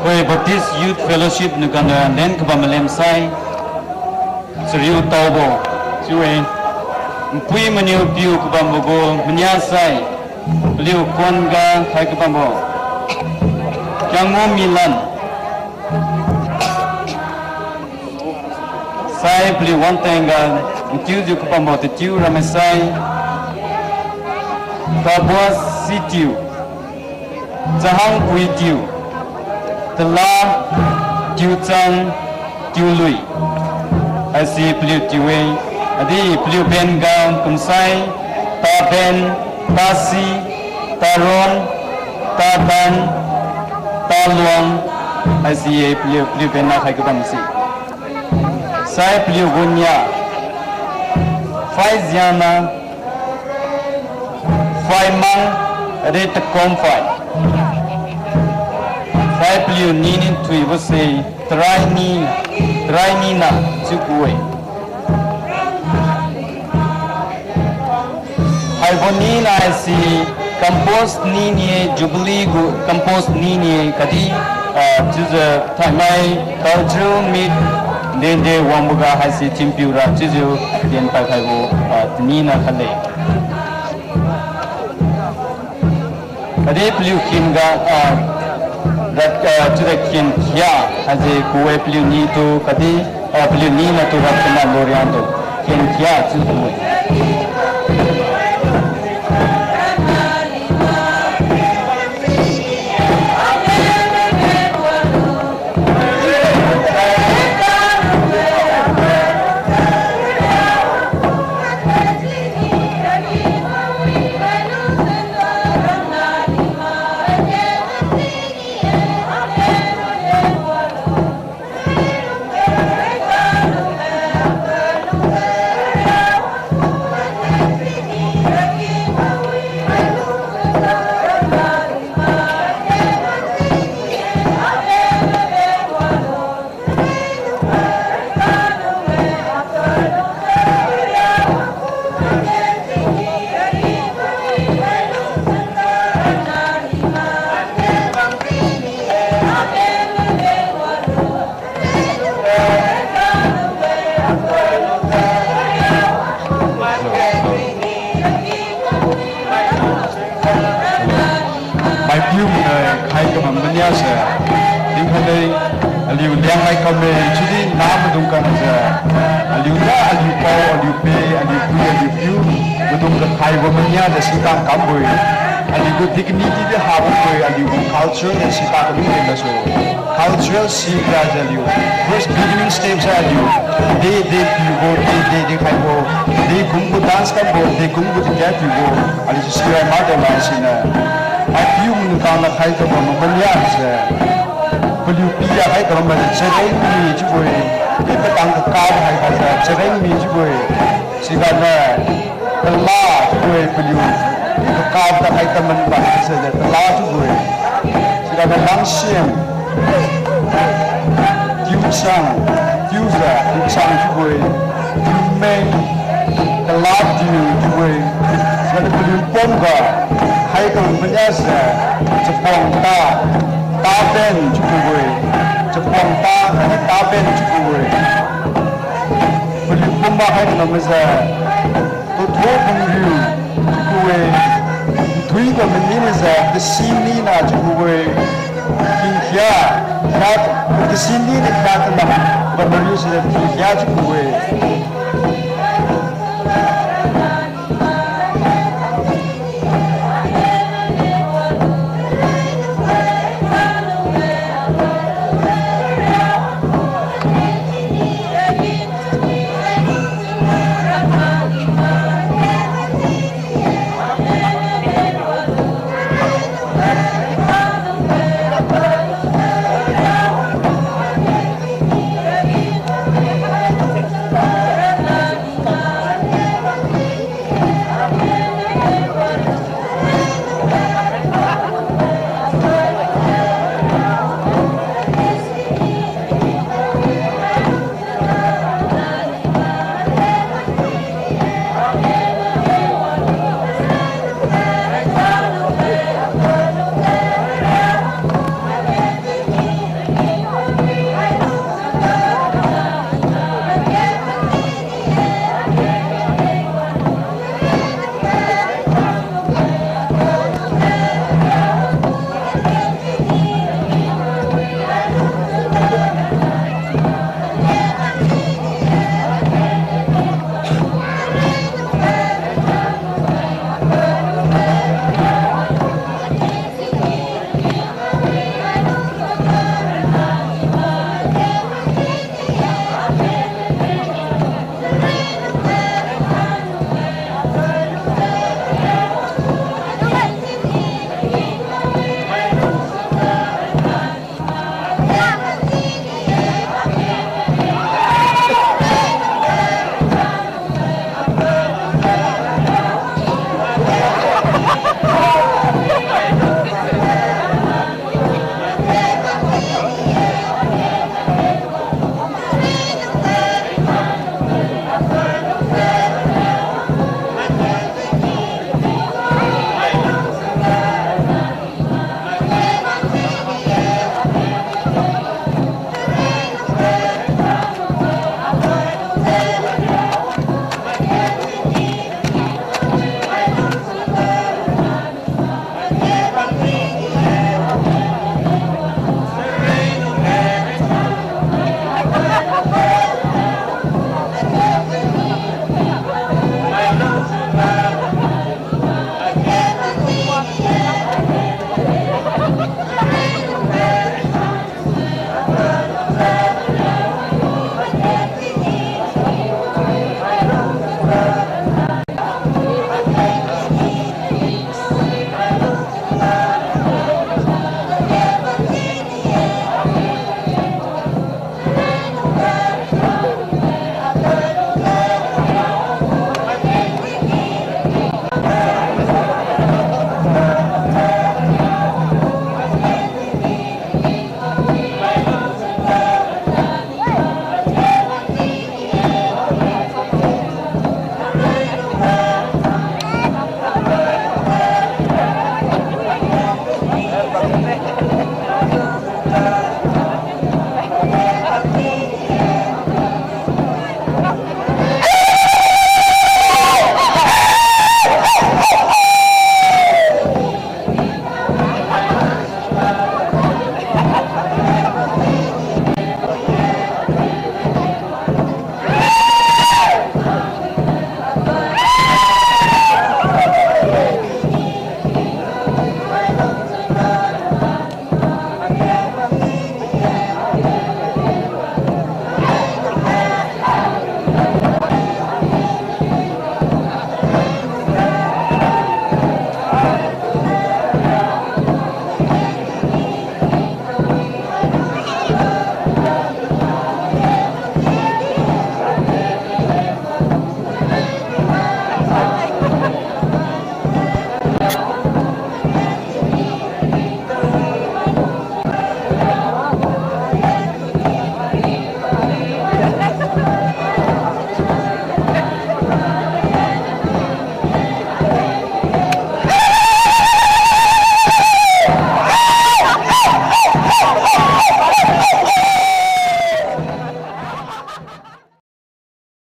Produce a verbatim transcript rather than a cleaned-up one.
Tuhoi Baptist Youth Fellowship niu kanda len kabam malem sai, chariu taobo chiu-e. Npui maniu piu kabambo gu mania sai, paliu khuan ga khai kabambo Kiangmu Milan. Sai paliu wangteng ga ntiujiu kabambo Tatiu Ramaisai, Kabua Sitiu, Chahang Puitiu, Tala Tiuchang Tiului, haise paliu tiu-e. Adi paliu ben ga Kumsai, Taben, Tasi, Taron, Tadan, Taluang, haise paliu, paliu ben na khai kabam se. Sai paliu gu nia, Phaiziana, Phaimang, adi Takomphai. Sai paliu nini thuibo se, Taraini, Tarainina chiu ku-e. Haibo nina haise campus nini-e, Jubilee gu campus nini-e khatdi, ah, chiujiu thainai cultural meet dende wangboga haise thinpiu ra chiujiu tienpad khaibo, ah, tinina khatle. Khatdi paliu khin ga, ah, rat, ah, chiujiu khin khia haise ku-e paliu nitu khatdi, ah, paliu nina tu rat kana loriang tu khin khia chiu ku-e. Maipiu muna khai kabam mania se, dinkhai de, aliu Liangmai kamme chiudi namaidung kang se, aliu na, aliu pao, aliu pe, aliu pui, aliu piu, maidung kakhaibo mania de sitang kambo-e, aliu gu dignity di habo-e, aliu gu culture de sitang kambo-e gasu. Cultural siga jiu aliu first beginning step sa aliu de, de piubo, de, de, de khaibo, de kumbo dance kambo, de kumbo de katiubo, aliu si sirai made mai siniu. Maipiu muna tangna khai kabam mania se, paliu pi ya khai kabam made chareng mi chiubo-e, de patang kakao hai kase chareng mi chiubo-e. Siganiu kala chiubo-e paliu, kakao ta khai kaman bam se de kala chiubo-e. Siganiu langsiam, tiusang, tiujiu, tiusang chiubo-e, tiumeng, kala tiu chiubo-e. Siganiu paliu pom ga khai kabam mania se, chapong ta, taben chiubo-e, chapong ta, taben chiubo-e. Paliu pumba khai kanam se, tuthu pumriu chiu ku-e, nthui Kasinina chiubo-e, tingkhia, khat, kasinina khat kanam, bamariu siniu tingkhia chiubo-e.